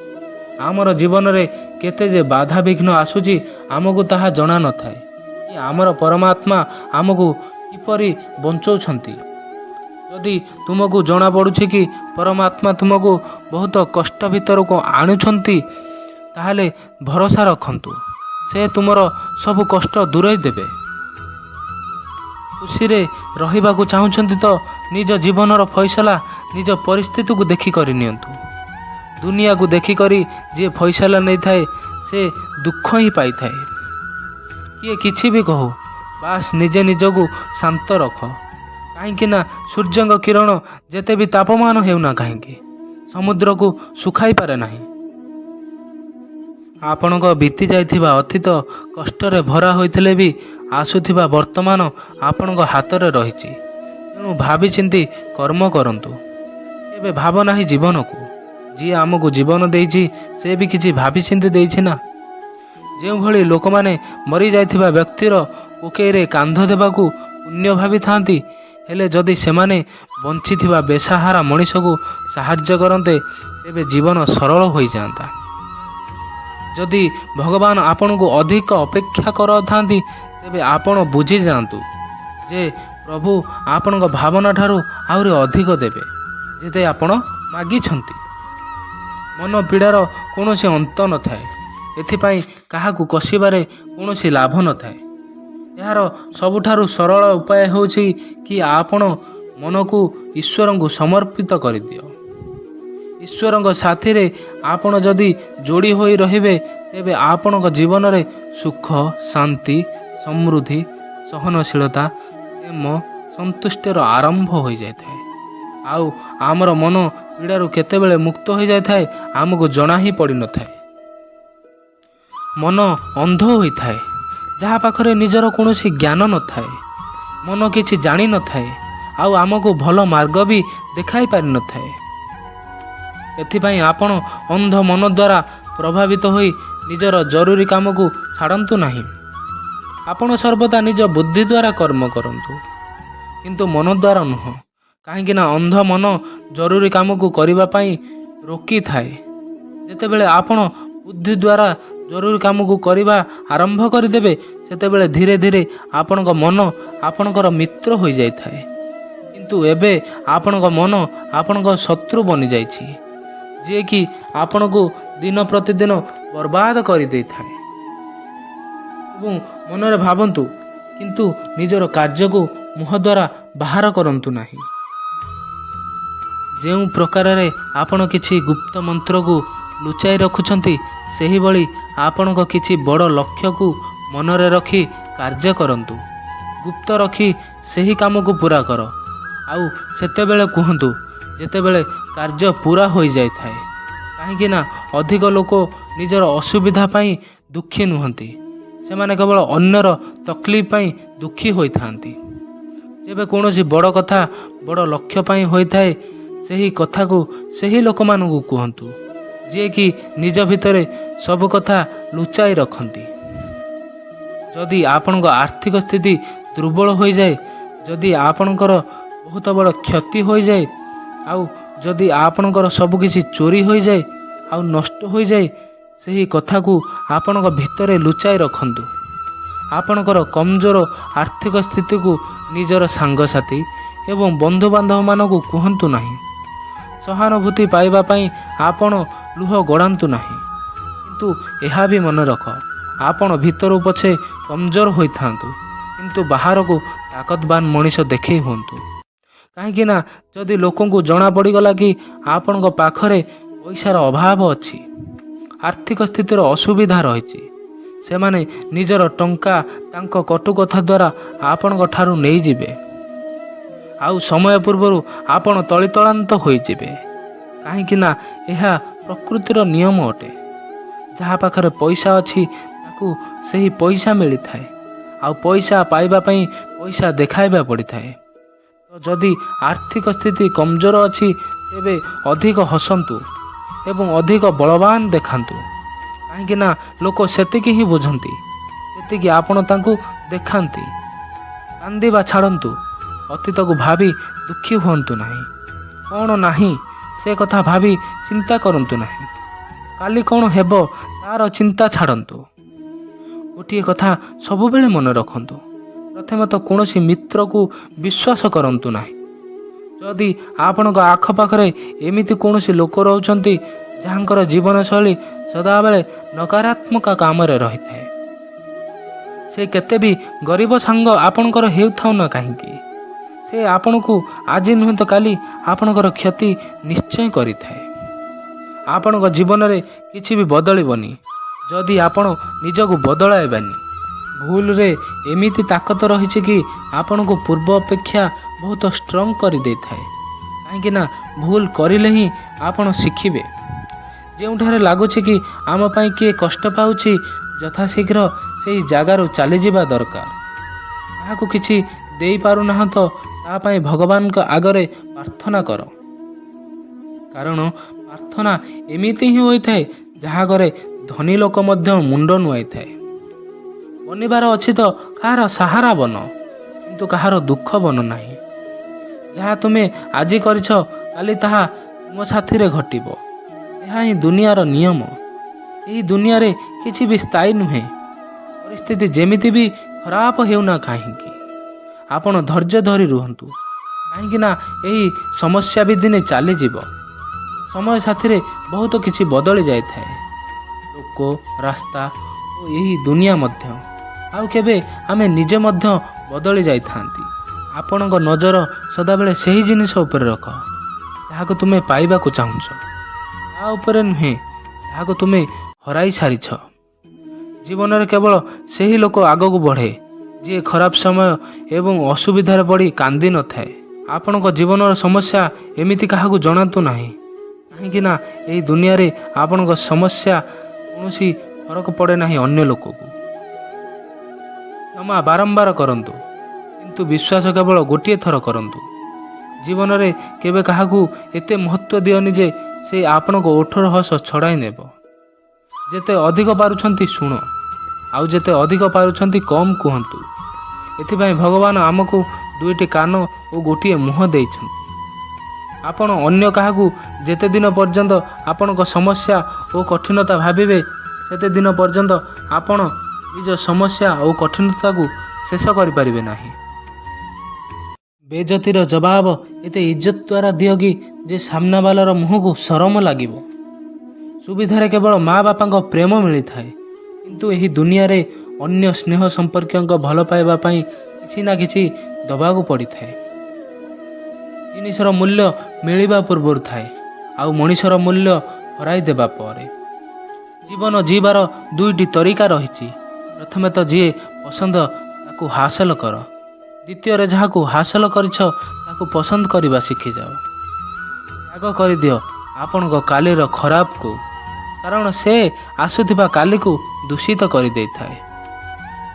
ଆମର ଜୀବନରେ କେତେ ଯେ ବାଧାବିଘ୍ନ ଆସୁଛି, ଆମକୁ ତାହା ଜଣା ନଥାଏ କି ଆମର ପରମାତ୍ମା ଆମକୁ କିପରି ବଞ୍ଚଉଛନ୍ତି। ଯଦି ତୁମକୁ ଜଣାପଡ଼ୁଛି କି ପରମାତ୍ମା ତୁମକୁ ବହୁତ କଷ୍ଟ ଭିତରକୁ ଆଣୁଛନ୍ତି, ତାହେଲେ ଭରସା ରଖନ୍ତୁ, ସେ ତୁମର ସବୁ କଷ୍ଟ ଦୂରେଇ ଦେବେ। ଖୁସିରେ ରହିବାକୁ ଚାହୁଁଛନ୍ତି ତ ନିଜ ଜୀବନର ଫଇସଲା ନିଜ ପରିସ୍ଥିତିକୁ ଦେଖି କରି ନିଅନ୍ତୁ। ଦୁନିଆକୁ ଦେଖିକରି ଯିଏ ଫଇସଲା ନେଇଥାଏ, ସେ ଦୁଃଖ ହିଁ ପାଇଥାଏ। କିଏ କିଛି ବି କହୁ, ବାସ୍ ନିଜେ ନିଜକୁ ଶାନ୍ତ ରଖ, କାହିଁକି ନା ସୂର୍ଯ୍ୟଙ୍କ କିରଣ ଯେତେ ବି ତାପମାନ ହେଉନା କାହିଁକି, ସମୁଦ୍ରକୁ ଶୁଖାଇ ପାରେ ନାହିଁ। ଆପଣଙ୍କ ବିତି ଯାଇଥିବା ଅତୀତ କଷ୍ଟରେ ଭରା ହୋଇଥିଲେ ବି ଆସୁଥିବା ବର୍ତ୍ତମାନ ଆପଣଙ୍କ ହାତରେ ରହିଛି। ତେଣୁ ଭାବିଚିନ୍ତି କର୍ମ କରନ୍ତୁ। କେବେ ଭାବ ନାହିଁ ଜୀବନକୁ। ଯିଏ ଆମକୁ ଜୀବନ ଦେଇଛି, ସେ ବି କିଛି ଭାବିଚିନ୍ତି ଦେଇଛି ନା। ଯେଉଁଭଳି ଲୋକମାନେ ମରିଯାଇଥିବା ବ୍ୟକ୍ତିର କୋକେଇରେ କାନ୍ଧ ଦେବାକୁ ପୁଣ୍ୟ ଭାବିଥାନ୍ତି, ହେଲେ ଯଦି ସେମାନେ ବଞ୍ଚିଥିବା ବେସାହାରା ମଣିଷକୁ ସାହାଯ୍ୟ କରନ୍ତେ, ତେବେ ଜୀବନ ସରଳ ହୋଇଯାଆନ୍ତା। ଯଦି ଭଗବାନ ଆପଣଙ୍କୁ ଅଧିକ ଅପେକ୍ଷା କରାଉଥାନ୍ତି, ତେବେ ଆପଣ ବୁଝିଯାଆନ୍ତୁ ଯେ ପ୍ରଭୁ ଆପଣଙ୍କ ଭାବନା ଠାରୁ ଆହୁରି ଅଧିକ ଦେବେ, ଯେତେ ଆପଣ ମାଗିଛନ୍ତି। ମନ ପୀଡ଼ାର କୌଣସି ଅନ୍ତ ନଥାଏ। ଏଥିପାଇଁ କାହାକୁ କଷିବାରେ କୌଣସି ଲାଭ ନଥାଏ। ଏହାର ସବୁଠାରୁ ସରଳ ଉପାୟ ହେଉଛି କି ଆପଣ ମନକୁ ଈଶ୍ୱରଙ୍କୁ ସମର୍ପିତ କରିଦିଅ। ଈଶ୍ୱରଙ୍କ ସାଥିରେ ଆପଣ ଯଦି ଯୋଡ଼ି ହୋଇ ରହିବେ, ତେବେ ଆପଣଙ୍କ ଜୀବନରେ ସୁଖ, ଶାନ୍ତି, ସମୃଦ୍ଧି, ସହନଶୀଳତା, ପ୍ରେମ, ସନ୍ତୁଷ୍ଟିର ଆରମ୍ଭ ହୋଇଯାଇଥାଏ। ଆଉ ଆମର ମନ ପୀଡ଼ାରୁ କେତେବେଳେ ମୁକ୍ତ ହୋଇଯାଇଥାଏ, ଆମକୁ ଜଣା ହିଁ ପଡ଼ିନଥାଏ। ମନ ଅନ୍ଧ ହୋଇଥାଏ, ଯାହା ପାଖରେ ନିଜର କୌଣସି ଜ୍ଞାନ ନଥାଏ। ମନ କିଛି ଜାଣିନଥାଏ, ଆଉ ଆମକୁ ଭଲ ମାର୍ଗ ବି ଦେଖାଇ ପାରିନଥାଏ। ଏଥିପାଇଁ ଆପଣ ଅନ୍ଧ ମନ ଦ୍ୱାରା ପ୍ରଭାବିତ ହୋଇ ନିଜର ଜରୁରୀ କାମକୁ ଛାଡ଼ନ୍ତୁ ନାହିଁ। ଆପଣ ସର୍ବଦା ନିଜ ବୁଦ୍ଧି ଦ୍ୱାରା କର୍ମ କରନ୍ତୁ, କିନ୍ତୁ ମନ ଦ୍ୱାରା ନୁହଁ, କାହିଁକି ନା ଅନ୍ଧ ମନ ଜରୁରୀ କାମକୁ କରିବା ପାଇଁ ରୋକିଥାଏ। ଯେତେବେଳେ ଆପଣ ବୁଦ୍ଧି ଦ୍ୱାରା ଜରୁରୀ କାମକୁ କରିବା ଆରମ୍ଭ କରିଦେବେ, ସେତେବେଳେ ଧୀରେ ଧୀରେ ଆପଣଙ୍କ ମନ ଆପଣଙ୍କର ମିତ୍ର ହୋଇଯାଇଥାଏ। କିନ୍ତୁ କିନ୍ତୁ ଏବେ ଆପଣଙ୍କ ମନ ଆପଣଙ୍କ ଶତ୍ରୁ ବନିଯାଇଛି, ଯିଏକି ଆପଣଙ୍କୁ ଦିନ ପ୍ରତିଦିନ ବର୍ବାଦ କରିଦେଇଥାଏ। ଏବଂ ମନରେ ଭାବନ୍ତୁ, କିନ୍ତୁ ନିଜର କାର୍ଯ୍ୟକୁ ମୁହଁ ଦ୍ୱାରା ବାହାର କରନ୍ତୁ ନାହିଁ। ଯେଉଁ ପ୍ରକାରରେ ଆପଣ କିଛି ଗୁପ୍ତ ମନ୍ତ୍ରକୁ ଲୁଚାଇ ରଖୁଛନ୍ତି, ସେହିଭଳି ଆପଣଙ୍କ କିଛି ବଡ଼ ଲକ୍ଷ୍ୟକୁ ମନରେ ରଖି କାର୍ଯ୍ୟ କରନ୍ତୁ। ଗୁପ୍ତ ରଖି ସେହି କାମକୁ ପୂରା କର, ଆଉ ସେତେବେଳେ କୁହନ୍ତୁ ଯେତେବେଳେ କାର୍ଯ୍ୟ ପୂରା ହୋଇଯାଇଥାଏ। କାହିଁକି ନା ଅଧିକ ଲୋକ ନିଜର ଅସୁବିଧା ପାଇଁ ଦୁଃଖୀ ନୁହନ୍ତି, ସେମାନେ କେବଳ ଅନ୍ୟର ତକଲିଫ ପାଇଁ ଦୁଃଖୀ ହୋଇଥାନ୍ତି। ଯେବେ କୌଣସି ବଡ଼ କଥା ବଡ଼ ଲକ୍ଷ୍ୟ ପାଇଁ ହୋଇଥାଏ, ସେହି କଥାକୁ ସେହି ଲୋକମାନଙ୍କୁ କୁହନ୍ତୁ ଯିଏକି ନିଜ ଭିତରେ ସବୁ କଥା ଲୁଚାଇ ରଖନ୍ତି। ଯଦି ଆପଣଙ୍କ ଆର୍ଥିକ ସ୍ଥିତି ଦୁର୍ବଳ ହୋଇଯାଏ, ଯଦି ଆପଣଙ୍କର ବହୁତ ବଡ଼ କ୍ଷତି ହୋଇଯାଏ, ଆଉ ଯଦି ଆପଣଙ୍କର ସବୁକିଛି ଚୋରି ହୋଇଯାଏ ଆଉ ନଷ୍ଟ ହୋଇଯାଏ, ସେହି କଥାକୁ ଆପଣଙ୍କ ଭିତରେ ଲୁଚାଇ ରଖନ୍ତୁ। ଆପଣଙ୍କର କମଜୋର ଆର୍ଥିକ ସ୍ଥିତିକୁ ନିଜର ସାଙ୍ଗସାଥି ଏବଂ ବନ୍ଧୁବାନ୍ଧବମାନଙ୍କୁ କୁହନ୍ତୁ ନାହିଁ। ସହାନୁଭୂତି ପାଇବା ପାଇଁ ଆପଣ ଲୁହ ଗଡ଼ାନ୍ତୁ ନାହିଁ। କିନ୍ତୁ ଏହା ବି ମନେ ରଖ, ଆପଣ ଭିତରୁ ପଛେ କମଜୋର ହୋଇଥାନ୍ତୁ, କିନ୍ତୁ ବାହାରକୁ ତାକତବାନ ମଣିଷ ଦେଖେଇ ହୁଅନ୍ତୁ। କାହିଁକି ନା ଯଦି ଲୋକଙ୍କୁ ଜଣା ପଡ଼ିଗଲା କି ଆପଣଙ୍କ ପାଖରେ ପଇସାର ଅଭାବ ଅଛି, ଆର୍ଥିକ ସ୍ଥିତିର ଅସୁବିଧା ରହିଛି, ସେମାନେ ନିଜର ଟଙ୍କା ତାଙ୍କ କଟୁ କଥା ଦ୍ୱାରା ଆପଣଙ୍କ ଠାରୁ ନେଇଯିବେ, ଆଉ ସମୟ ପୂର୍ବରୁ ଆପଣ ତଳିତଳାନ୍ତ ହୋଇଯିବେ। କାହିଁକି ନା ଏହା ପ୍ରକୃତିର ନିୟମ ଅଟେ। ଯାହା ପାଖରେ ପଇସା ଅଛି, ତାକୁ ସେହି ପଇସା ମିଳିଥାଏ, ଆଉ ପଇସା ପାଇବା ପାଇଁ ପଇସା ଦେଖାଇବା ପଡ଼ିଥାଏ। ତ ଯଦି ଆର୍ଥିକ ସ୍ଥିତି କମଜୋର ଅଛି, ତେବେ ଅଧିକ ହସନ୍ତୁ ଏବଂ ଅଧିକ ବଳବାନ ଦେଖାନ୍ତୁ। କାହିଁକି ନା ଲୋକ ସେତିକି ହିଁ ବୁଝନ୍ତି ଯେତିକି ଆପଣ ତାଙ୍କୁ ଦେଖାନ୍ତି। କାନ୍ଦିବା ଛାଡ଼ନ୍ତୁ। ଅତୀତକୁ ଭାବି ଦୁଃଖୀ ହୁଅନ୍ତୁ ନାହିଁ। କ'ଣ ନାହିଁ ସେ କଥା ଭାବି ଚିନ୍ତା କରନ୍ତୁ ନାହିଁ। କାଲି କ'ଣ ହେବ ତାର ଚିନ୍ତା ଛାଡ଼ନ୍ତୁ। ଗୋଟିଏ କଥା ସବୁବେଳେ ମନେ ରଖନ୍ତୁ, ପ୍ରଥମତଃ କୌଣସି ମିତ୍ରକୁ ବିଶ୍ୱାସ କରନ୍ତୁ ନାହିଁ। ଯଦି ଆପଣଙ୍କ ଆଖପାଖରେ ଏମିତି କୌଣସି ଲୋକ ରହୁଛନ୍ତି ଯାହାଙ୍କର ଜୀବନଶୈଳୀ ସଦାବେଳେ ନକାରାତ୍ମକ କାମରେ ରହିଥାଏ, ସେ କେତେ ବି ଗରିବ ସାଙ୍ଗ ଆପଣଙ୍କର ହେଉଥାଉ ନା କାହିଁକି, ସେ ଆପଣଙ୍କୁ ଆଜି ନୁହେଁ ତ କାଲି ଆପଣଙ୍କର କ୍ଷତି ନିଶ୍ଚୟ କରିଥାଏ। ଆପଣଙ୍କ ଜୀବନରେ କିଛି ବି ବଦଳିବନି ଯଦି ଆପଣ ନିଜକୁ ବଦଳାଇବେନି। ଭୁଲରେ ଏମିତି ତାକତ ରହିଛି କି ଆପଣଙ୍କୁ ପୂର୍ବ ଅପେକ୍ଷା ବହୁତ ଷ୍ଟ୍ରଙ୍ଗ କରିଦେଇଥାଏ। କାହିଁକି ନା ଭୁଲ କରିଲେ ହିଁ ଆପଣ ଶିଖିବେ। ଯେଉଁଠାରେ ଲାଗୁଛି କି ଆମ ପାଇଁ କିଏ କଷ୍ଟ ପାଉଛି, ଯଥାଶୀଘ୍ର ସେହି ଜାଗାରୁ ଚାଲିଯିବା ଦରକାର। କାହାକୁ କିଛି ଦେଇପାରୁନାହଁ ତ ତା ପାଇଁ ଭଗବାନଙ୍କ ଆଗରେ ପ୍ରାର୍ଥନା କର, କାରଣ ପ୍ରାର୍ଥନା ଏମିତି ହିଁ ହୋଇଥାଏ ଯାହା ଘରେ ଧନୀ ଲୋକ ମଧ୍ୟ ମୁଣ୍ଡ ନୁଆଇଥାଏ। ବନିବାର ଅଛି ତ କାହାର ସାହାରା ବନ, କିନ୍ତୁ କାହାର ଦୁଃଖ ବନ ନାହିଁ। ଯାହା ତୁମେ ଆଜି କରିଛ, କାଲି ତାହା ତୁମ ସାଥିରେ ଘଟିବ। ଏହା ହିଁ ଦୁନିଆର ନିୟମ। ଏହି ଦୁନିଆରେ କିଛି ବି ସ୍ଥାୟୀ ନୁହେଁ। ପରିସ୍ଥିତି ଯେମିତି ବି ଖରାପ ହେଉନା କାହିଁକି, ଆପଣ ଧୈର୍ଯ୍ୟ ଧରି ରୁହନ୍ତୁ। କାହିଁକି ନା ଏହି ସମସ୍ୟା ବି ଦିନେ ଚାଲିଯିବ। ସମୟ ସାଥିରେ ବହୁତ କିଛି ବଦଳି ଯାଇଥାଏ, ଲୋକ, ରାସ୍ତା ଓ ଏହି ଦୁନିଆ ମଧ୍ୟ। ଆଉ କେବେ ଆମେ ନିଜେ ମଧ୍ୟ ବଦଳି ଯାଇଥାନ୍ତି। ଆପଣଙ୍କ ନଜର ସଦାବେଳେ ସେହି ଜିନିଷ ଉପରେ ରଖ ଯାହାକୁ ତୁମେ ପାଇବାକୁ ଚାହୁଁଛ, ତା ଉପରେ ନୁହେଁ ଯାହାକୁ ତୁମେ ହରାଇ ସାରିଛ। ଜୀବନରେ କେବଳ ସେହି ଲୋକ ଆଗକୁ ବଢ଼େ ଯିଏ ଖରାପ ସମୟ ଏବଂ ଅସୁବିଧାରେ ପଡ଼ି କାନ୍ଦି ନଥାଏ। ଆପଣଙ୍କ ଜୀବନର ସମସ୍ୟା ଏମିତି କାହାକୁ ଜଣାନ୍ତୁ ନାହିଁ, କାହିଁକି ନା ଏହି ଦୁନିଆରେ ଆପଣଙ୍କ ସମସ୍ୟା କୌଣସି ଫରକ ପଡ଼େ ନାହିଁ ଅନ୍ୟ ଲୋକକୁ। କ୍ଷମା ବାରମ୍ବାର କରନ୍ତୁ, କିନ୍ତୁ ବିଶ୍ୱାସ କେବଳ ଗୋଟିଏ ଥର କରନ୍ତୁ। ଜୀବନରେ କେବେ କାହାକୁ ଏତେ ମହତ୍ତ୍ୱ ଦିଅନି ଯେ ସେ ଆପଣଙ୍କ ଓଠର ହସ ଛଡ଼ାଇ ନେବ। ଯେତେ ଅଧିକ ପାରୁଛନ୍ତି ଶୁଣ, ଆଉ ଯେତେ ଅଧିକ ପାରୁଛନ୍ତି କମ୍ କୁହନ୍ତୁ। ଏଥିପାଇଁ ଭଗବାନ ଆମକୁ ଦୁଇଟି କାନ ଓ ଗୋଟିଏ ମୁହଁ ଦେଇଛନ୍ତି। ଆପଣ ଅନ୍ୟ କାହାକୁ ଯେତେ ଦିନ ପର୍ଯ୍ୟନ୍ତ ଆପଣଙ୍କ ସମସ୍ୟା ଓ କଠିନତା ଭାବିବେ, ସେତେ ଦିନ ପର୍ଯ୍ୟନ୍ତ ଆପଣ ନିଜ ସମସ୍ୟା ଓ କଠିନତାକୁ ଶେଷ କରିପାରିବେ ନାହିଁ। ବେଜତିର ଜବାବ ଏତେ ଇଜ୍ଜତ ଦ୍ୱାରା ଦିଅ କି ଯେ ସାମ୍ନାବାଲାର ମୁହଁକୁ ସରମ ଲାଗିବ। ସୁବିଧାରେ କେବଳ ମା ବାପାଙ୍କ ପ୍ରେମ ମିଳିଥାଏ, କିନ୍ତୁ ଏହି ଦୁନିଆରେ ଅନ୍ୟ ସ୍ନେହ ସମ୍ପର୍କୀୟଙ୍କ ଭଲ ପାଇବା ପାଇଁ କିଛି ନା କିଛି ଦେବାକୁ ପଡ଼ିଥାଏ। ଜିନିଷର ମୂଲ୍ୟ ମିଳିବା ପୂର୍ବରୁ ଥାଏ, ଆଉ ମଣିଷର ମୂଲ୍ୟ ହରାଇ ଦେବା ପରେ। ଜୀବନ ଜୀବାର ଦୁଇଟି ତରିକା ରହିଛି। ପ୍ରଥମେ ତ ଯିଏ ପସନ୍ଦ ତାକୁ ହାସଲ କର, ଦ୍ୱିତୀୟରେ ଯାହାକୁ ହାସଲ କରିଛ ତାକୁ ପସନ୍ଦ କରିବା ଶିଖିଯାଅ। ତ୍ୟାଗ କରିଦିଅ ଆପଣଙ୍କ କାଲିର ଖରାପକୁ, କାରଣ ସେ ଆସୁଥିବା କାଲିକୁ ଦୂଷିତ କରିଦେଇଥାଏ।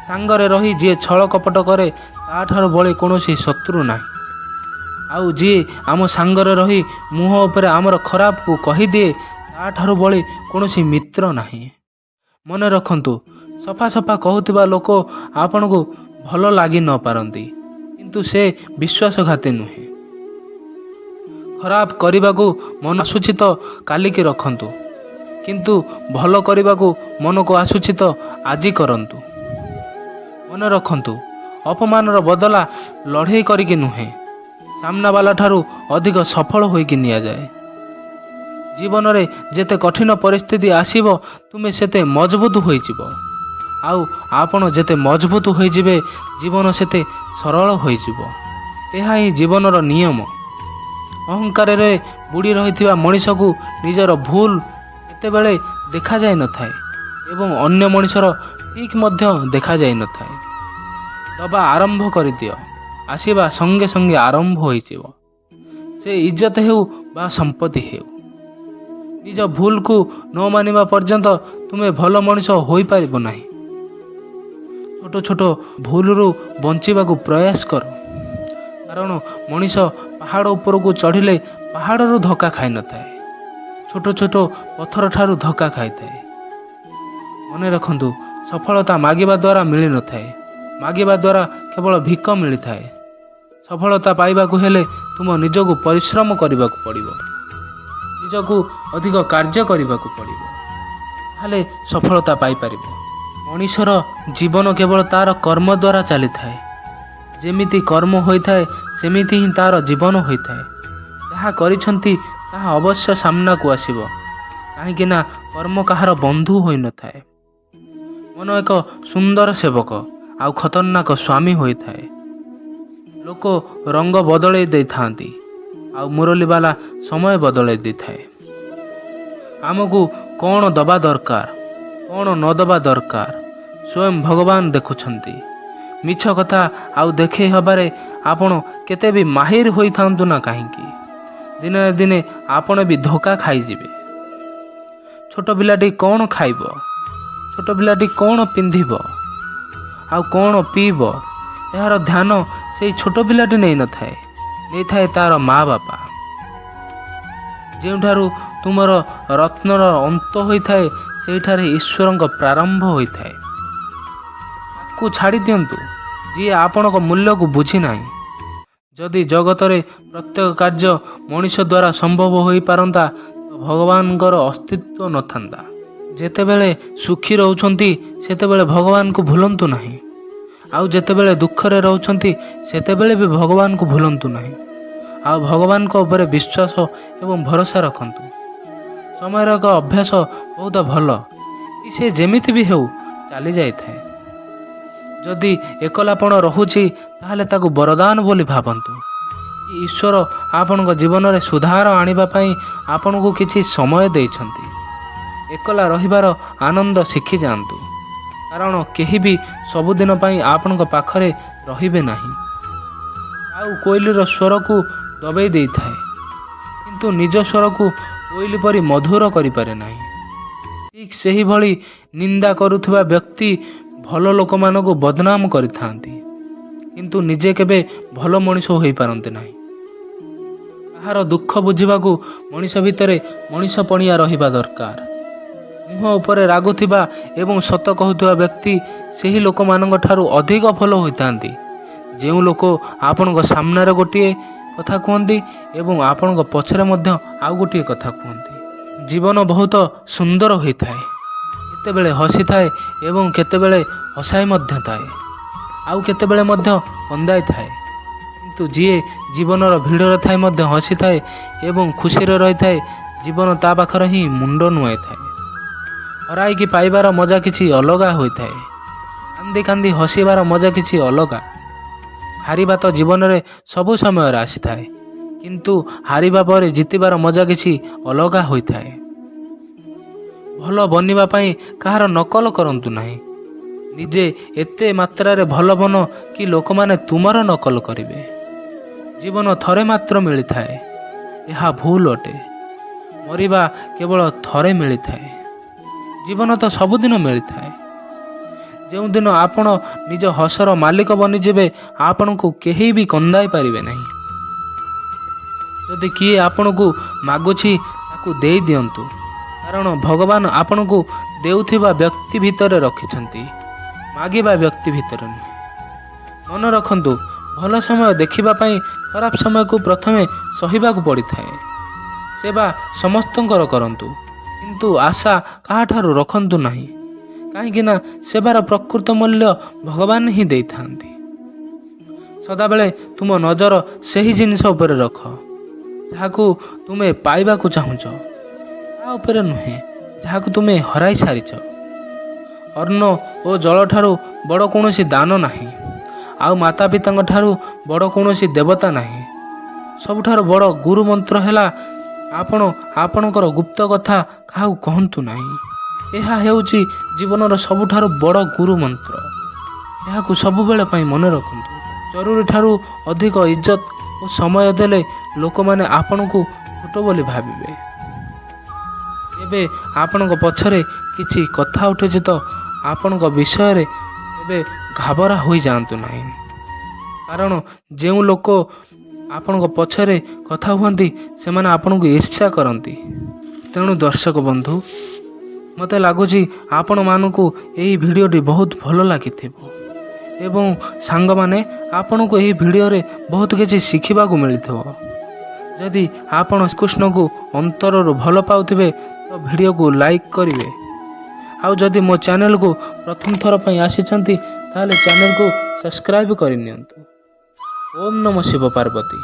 ସାଙ୍ଗରେ ରହି ଯିଏ ଛଳ କପଟ କରେ, ତାଠାରୁ ବଳି କୌଣସି ଶତ୍ରୁ ନାହିଁ। ଆଉ ଯିଏ ଆମ ସାଙ୍ଗରେ ରହି ମୁହଁ ଉପରେ ଆମର ଖରାପକୁ କହିଦିଏ, ତାଠାରୁ ବଳି କୌଣସି ମିତ୍ର ନାହିଁ। ମନେ ରଖନ୍ତୁ, ସଫା ସଫା କହୁଥିବା ଲୋକ ଆପଣଙ୍କୁ ଭଲ ଲାଗି ନ ପାରନ୍ତି, କିନ୍ତୁ ସେ ବିଶ୍ୱାସଘାତୀ ନୁହେଁ। ଖରାପ କରିବାକୁ ମନ ଆସୁଛି ତ କାଲିକି ରଖନ୍ତୁ, କିନ୍ତୁ ଭଲ କରିବାକୁ ମନକୁ ଆସୁଛି ତ ଆଜି କରନ୍ତୁ। ମନେ ରଖନ୍ତୁ, ଅପମାନର ବଦଲା ଲଢ଼େଇ କରିକି ନୁହେଁ, ସାମ୍ନାବାଲା ଠାରୁ ଅଧିକ ସଫଳ ହୋଇକି ନିଆଯାଏ। ଜୀବନରେ ଯେତେ କଠିନ ପରିସ୍ଥିତି ଆସିବ, ତୁମେ ସେତେ ମଜବୁତ ହୋଇଯିବ। ଆଉ ଆପଣ ଯେତେ ମଜବୁତ ହୋଇଯିବେ, ଜୀବନ ସେତେ ସରଳ ହୋଇଯିବ। ଏହା ହିଁ ଜୀବନର ନିୟମ। ଅହଙ୍କାରରେ ବୁଡ଼ି ରହିଥିବା ମଣିଷକୁ ନିଜର ଭୁଲ କେତେବେଳେ ଦେଖାଯାଇନଥାଏ ଏବଂ ଅନ୍ୟ ମଣିଷର ଠିକ୍ ମଧ୍ୟ ଦେଖାଯାଇନଥାଏ। ଦବା ଆରମ୍ଭ କରିଦିଅ, ଆସିବା ସଙ୍ଗେ ସଙ୍ଗେ ଆରମ୍ଭ ହୋଇଯିବ, ସେ ଇଜ୍ଜତ ହେଉ ବା ସମ୍ପତ୍ତି ହେଉ। ନିଜ ଭୁଲକୁ ନ ମାନିବା ପର୍ଯ୍ୟନ୍ତ ତୁମେ ଭଲ ମଣିଷ ହୋଇପାରିବ ନାହିଁ। ଛୋଟ ଛୋଟ ଭୁଲରୁ ବଞ୍ଚିବାକୁ ପ୍ରୟାସ କର, କାରଣ ମଣିଷ ପାହାଡ଼ ଉପରକୁ ଚଢ଼ିଲେ ପାହାଡ଼ରୁ ଧକ୍କା ଖାଇନଥାଏ, ଛୋଟ ଛୋଟ ପଥର ଠାରୁ ଧକ୍କା ଖାଇଥାଏ। ମନେ ରଖନ୍ତୁ, ସଫଳତା ମାଗିବା ଦ୍ୱାରା ମିଳିନଥାଏ, ମାଗିବା ଦ୍ୱାରା କେବଳ ଭିକ ମିଳିଥାଏ। ସଫଳତା ପାଇବାକୁ ହେଲେ ତୁମ ନିଜକୁ ପରିଶ୍ରମ କରିବାକୁ ପଡ଼ିବ, ନିଜକୁ ଅଧିକ କାର୍ଯ୍ୟ କରିବାକୁ ପଡ଼ିବ, ତାହେଲେ ସଫଳତା ପାଇପାରିବ। ମଣିଷର ଜୀବନ କେବଳ ତା'ର କର୍ମ ଦ୍ୱାରା ଚାଲିଥାଏ। ଯେମିତି କର୍ମ ହୋଇଥାଏ, ସେମିତି ହିଁ ତା'ର ଜୀବନ ହୋଇଥାଏ। ଯାହା କରିଛନ୍ତି ତାହା ଅବଶ୍ୟ ସାମ୍ନାକୁ ଆସିବ, କାହିଁକି ନା କର୍ମ କାହାର ବନ୍ଧୁ ହୋଇନଥାଏ। ମନ ଏକ ସୁନ୍ଦର ସେବକ ଆଉ ଖତରନାକ ସ୍ୱାମୀ ହୋଇଥାଏ। ଲୋକ ରଙ୍ଗ ବଦଳେଇ ଦେଇଥାନ୍ତି, ଆଉ ମୁରଲୀବାଲା ସମୟ ବଦଳେଇ ଦେଇଥାଏ। ଆମକୁ କ'ଣ ଦେବା ଦରକାର, କ'ଣ ନ ଦେବା ଦରକାର, ସ୍ୱୟଂ ଭଗବାନ ଦେଖୁଛନ୍ତି। ମିଛ କଥା ଆଉ ଦେଖେଇ ହେବାରେ ଆପଣ କେତେ ବି ମାହିର ହୋଇଥାନ୍ତୁ ନା କାହିଁକି, ଦିନେ ନା ଦିନେ ଆପଣ ବି ଧୋକା ଖାଇଯିବେ। ଛୋଟ ପିଲାଟି କ'ଣ ଖାଇବ, ଛୋଟ ପିଲାଟି କ'ଣ ପିନ୍ଧିବ ଆଉ କ'ଣ ପିଇବ, ଏହାର ଧ୍ୟାନ ସେଇ ଛୋଟ ପିଲାଟି ନେଇନଥାଏ, ନେଇଥାଏ ତା'ର ମା ବାପା। ଯେଉଁଠାରୁ ତୁମର ରତ୍ନର ଅନ୍ତ ହୋଇଥାଏ, ସେଇଠାରେ ଈଶ୍ୱରଙ୍କ ପ୍ରାରମ୍ଭ ହୋଇଥାଏ। ତାକୁ ଛାଡ଼ି ଦିଅନ୍ତୁ ଯିଏ ଆପଣଙ୍କ ମୂଲ୍ୟକୁ ବୁଝି ନାହିଁ। ଯଦି ଜଗତରେ ପ୍ରତ୍ୟେକ କାର୍ଯ୍ୟ ମଣିଷ ଦ୍ୱାରା ସମ୍ଭବ ହୋଇପାରନ୍ତା, ତ ଭଗବାନଙ୍କର ଅସ୍ତିତ୍ୱ ନଥାନ୍ତା। ଯେତେବେଳେ ସୁଖୀ ରହୁଛନ୍ତି, ସେତେବେଳେ ଭଗବାନଙ୍କୁ ଭୁଲନ୍ତୁ ନାହିଁ, ଆଉ ଯେତେବେଳେ ଦୁଃଖରେ ରହୁଛନ୍ତି, ସେତେବେଳେ ବି ଭଗବାନଙ୍କୁ ଭୁଲନ୍ତୁ ନାହିଁ। ଆଉ ଭଗବାନଙ୍କ ଉପରେ ବିଶ୍ୱାସ ଏବଂ ଭରସା ରଖନ୍ତୁ। ସମୟର ଏକ ଅଭ୍ୟାସ ବହୁତ ଭଲ କି ସେ ଯେମିତି ବି ହେଉ ଚାଲି ଯାଇଥାଏ। ଯଦି ଏକଲାପଣ ରହୁଛି, ତାହେଲେ ତାକୁ ବରଦାନ ବୋଲି ଭାବନ୍ତୁ କି ଈଶ୍ୱର ଆପଣଙ୍କ ଜୀବନରେ ସୁଧାର ଆଣିବା ପାଇଁ ଆପଣଙ୍କୁ କିଛି ସମୟ ଦେଇଛନ୍ତି। ଏକଲା ରହିବାର ଆନନ୍ଦ ଶିଖିଯାଆନ୍ତୁ, କାରଣ କେହି ବି ସବୁଦିନ ପାଇଁ ଆପଣଙ୍କ ପାଖରେ ରହିବେ ନାହିଁ। ଆଉ କୋଇଲିର ସ୍ୱରକୁ ଦବେଇ ଦେଇଥାଏ, କିନ୍ତୁ ନିଜ ସ୍ୱରକୁ କୋଇଲି ପରି ମଧୁର କରିପାରେ ନାହିଁ। ଠିକ୍ ସେହିଭଳି ନିନ୍ଦା କରୁଥିବା ବ୍ୟକ୍ତି ଭଲ ଲୋକମାନଙ୍କୁ ବଦନାମ କରିଥାନ୍ତି, କିନ୍ତୁ ନିଜେ କେବେ ଭଲ ମଣିଷ ହୋଇପାରନ୍ତି ନାହିଁ। କାହାର ଦୁଃଖ ବୁଝିବାକୁ ମଣିଷ ଭିତରେ ମଣିଷ ପଣିଆ ରହିବା ଦରକାର। ମୁହଁ ଉପରେ ରାଗୁଥିବା ଏବଂ ସତ କହୁଥିବା ବ୍ୟକ୍ତି ସେହି ଲୋକମାନଙ୍କ ଠାରୁ ଅଧିକ ଭଲ ହୋଇଥାନ୍ତି, ଯେଉଁ ଲୋକ ଆପଣଙ୍କ ସାମ୍ନାରେ ଗୋଟିଏ କଥା କୁହନ୍ତି ଏବଂ ଆପଣଙ୍କ ପଛରେ ମଧ୍ୟ ଆଉ ଗୋଟିଏ କଥା କୁହନ୍ତି। ଜୀବନ ବହୁତ ସୁନ୍ଦର ହୋଇଥାଏ। କେତେବେଳେ ହସିଥାଏ ଏବଂ କେତେବେଳେ ହସାଇ ମଧ୍ୟ ଥାଏ, ଆଉ କେତେବେଳେ ମଧ୍ୟ କନ୍ଦାଇଥାଏ। କିନ୍ତୁ ଯିଏ ଜୀବନର ଭିଡ଼ରେ ଥାଇ ମଧ୍ୟ ହସିଥାଏ ଏବଂ ଖୁସିରେ ରହିଥାଏ, ଜୀବନ ତା ପାଖରେ ହିଁ ମୁଣ୍ଡ ନୁଆଇଥାଏ। ହରାଇକି ପାଇବାର ମଜା କିଛି ଅଲଗା ହୋଇଥାଏ। କାନ୍ଦି କାନ୍ଦି ହସିବାର ମଜା କିଛି ଅଲଗା। ହାରିବା ତ ଜୀବନରେ ସବୁ ସମୟରେ ଆସିଥାଏ, କିନ୍ତୁ ହାରିବା ପରେ ଜିତିବାର ମଜା କିଛି ଅଲଗା ହୋଇଥାଏ। ଭଲ ବନିବା ପାଇଁ କାହାର ନକଲ କରନ୍ତୁ ନାହିଁ। ନିଜେ ଏତେ ମାତ୍ରାରେ ଭଲ ବନ କି ଲୋକମାନେ ତୁମର ନକଲ କରିବେ। ଜୀବନ ଥରେ ମାତ୍ର ମିଳିଥାଏ, ଏହା ଭୁଲ ଅଟେ। ମରିବା କେବଳ ଥରେ ମିଳିଥାଏ, ଜୀବନ ତ ସବୁଦିନ ମିଳିଥାଏ। ଯେଉଁଦିନ ଆପଣ ନିଜ ହସର ମାଲିକ ବନିଯିବେ, ଆପଣଙ୍କୁ କେହି ବି କନ୍ଦାଇ ପାରିବେ ନାହିଁ। ଯଦି କିଏ ଆପଣଙ୍କୁ ମାଗୁଛି, ତାକୁ ଦେଇଦିଅନ୍ତୁ, କାରଣ ଭଗବାନ ଆପଣଙ୍କୁ ଦେଉଥିବା ବ୍ୟକ୍ତି ଭିତରେ ରଖିଛନ୍ତି, ମାଗିବା ବ୍ୟକ୍ତି ଭିତରେ ନୁହେଁ। ମନେ ରଖନ୍ତୁ, ଭଲ ସମୟ ଦେଖିବା ପାଇଁ ଖରାପ ସମୟକୁ ପ୍ରଥମେ ସହିବାକୁ ପଡ଼ିଥାଏ। ସେବା ସମସ୍ତଙ୍କର କରନ୍ତୁ, କିନ୍ତୁ ଆଶା କାହାଠାରୁ ରଖନ୍ତୁ ନାହିଁ, କାହିଁକି ନା ସେବାର ପ୍ରକୃତ ମୂଲ୍ୟ ଭଗବାନ ହିଁ ଦେଇଥାନ୍ତି। ସଦାବେଳେ ତୁମ ନଜର ସେହି ଜିନିଷ ଉପରେ ରଖ ଯାହାକୁ ତୁମେ ପାଇବାକୁ ଚାହୁଁଛ, ତା ଉପରେ ନୁହେଁ ଯାହାକୁ ତୁମେ ହରାଇ ସାରିଛ। ଅନ୍ନ ଓ ଜଳଠାରୁ ବଡ଼ କୌଣସି ଦାନ ନାହିଁ, ଆଉ ମାତା ପିତାଙ୍କ ଠାରୁ ବଡ଼ କୌଣସି ଦେବତା ନାହିଁ। ସବୁଠାରୁ ବଡ଼ ଗୁରୁ ମନ୍ତ୍ର ହେଲା, ଆପଣ ଆପଣଙ୍କର ଗୁପ୍ତ କଥା କାହାକୁ କହନ୍ତୁ ନାହିଁ। ଏହା ହେଉଛି ଜୀବନର ସବୁଠାରୁ ବଡ଼ ଗୁରୁ ମନ୍ତ୍ର। ଏହାକୁ ସବୁବେଳେ ପାଇଁ ମନେ ରଖନ୍ତୁ। ଜରୁରୀ ଠାରୁ ଅଧିକ ଇଜ୍ଜତ ଓ ସମୟ ଦେଲେ ଲୋକମାନେ ଆପଣଙ୍କୁ ଛୋଟ ବୋଲି ଭାବିବେ। ଏବେ ଆପଣଙ୍କ ପଛରେ କିଛି କଥା ଉଠୁଛି ତ ଆପଣଙ୍କ ବିଷୟରେ, ତେବେ ଘାବରା ହୋଇଯାଆନ୍ତୁ ନାହିଁ, କାରଣ ଯେଉଁ ଲୋକ ଆପଣଙ୍କ ପଛରେ କଥା ହୁଅନ୍ତି, ସେମାନେ ଆପଣଙ୍କୁ ଈର୍ଷା କରନ୍ତି। ତେଣୁ ଦର୍ଶକ ବନ୍ଧୁ, ମୋତେ ଲାଗୁଛି ଆପଣମାନଙ୍କୁ ଏହି ଭିଡ଼ିଓଟି ବହୁତ ଭଲ ଲାଗିଥିବ ଏବଂ ସାଙ୍ଗମାନେ, ଆପଣଙ୍କୁ ଏହି ଭିଡ଼ିଓରେ ବହୁତ କିଛି ଶିଖିବାକୁ ମିଳିଥିବ। ଯଦି ଆପଣ କୃଷ୍ଣଙ୍କୁ ଅନ୍ତରରୁ ଭଲ ପାଉଥିବେ ତ ଭିଡ଼ିଓକୁ ଲାଇକ୍ କରିବେ, ଆଉ ଯଦି ମୋ ଚ୍ୟାନେଲକୁ ପ୍ରଥମ ଥର ପାଇଁ ଆସିଛନ୍ତି, ତାହେଲେ ଚ୍ୟାନେଲକୁ ସବସ୍କ୍ରାଇବ୍ କରିନିଅନ୍ତୁ। ଓମ୍ ନମ ଶିବ ପାର୍ବତୀ।